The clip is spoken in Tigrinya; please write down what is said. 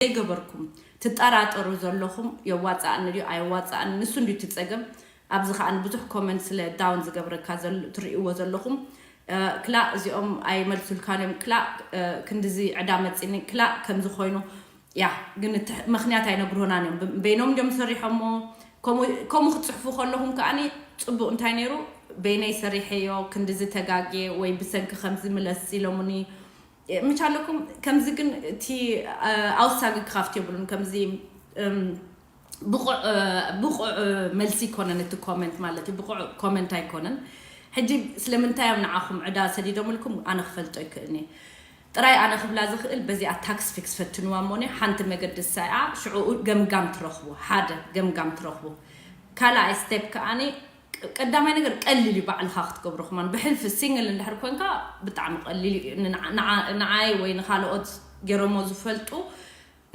ዘይገበርኩም ትጠራጠሩ ዘለኹም፣ የዋፃእኒ ድዩ ኣየዋፃእኒ፣ ንሱ እንድዩ እቲ ፀገም። ኣብዚ ከዓ ብዙሕ ኮመንት ስለ ዳውን ዝገብረካ ትርእይዎ ዘለኹም፣ ክላእ እዚኦም ኣይመልሱልካን እዮም፣ ክላእ ክንድዚ ዕዳ መፂኒ፣ ክላእ ከምዚ ኮይኑ። ያ ግን ምክንያት ኣይነግርሆናን እዮም። በይኖም እንዲዮም ሰሪሖሞ። ከምኡ ክፅሕፉ ከለኹም ከዓኒ ፅቡቅ እንታይ ነይሩ፣ በይነይ ሰሪሐዮ ክንድዚ ተጋጌ ወይ ብሰንኪ ከምዚ ምለስ ኢሎምኒ ምቻለኩም። ከምዚ ግን እቲ ኣውሳጊ ክካፍት የብሉን። ከምዚ ብቑዕ መልሲ ኣይኮነን እቲ ኮመንት ማለት እዩ። ብቑዕ ኮመንት ኣይኮነን። ሕጂ ስለምንታይ እዮም ንዓኹም ዕዳ ሰዲዶምልኩም ኣነ ክፈልጦ ይክእልኒ። ጥራይ ኣነ ክብላ ዝኽእል በዚኣ ታክስ ፊክስ ፈትንዋ እሞኒ ሓንቲ መገዲ ሳይኣ ሽዑኡ ገምጋም ትረኽቡ። ሓደ ገምጋም ትረኽቡ። ካልኣይ ስቴፕ ከኣኒ ቀዳማይ ነገር ቀሊል እዩ ባዕልኻ ክትገብሮ። ከማን ብሕልፊ ሲንግል እንድሕር ኮንካ ብጣዕሚ ቀሊል እዩ። ንዓይ ወይ ንካልኦት ገይሮሞ ዝፈልጡ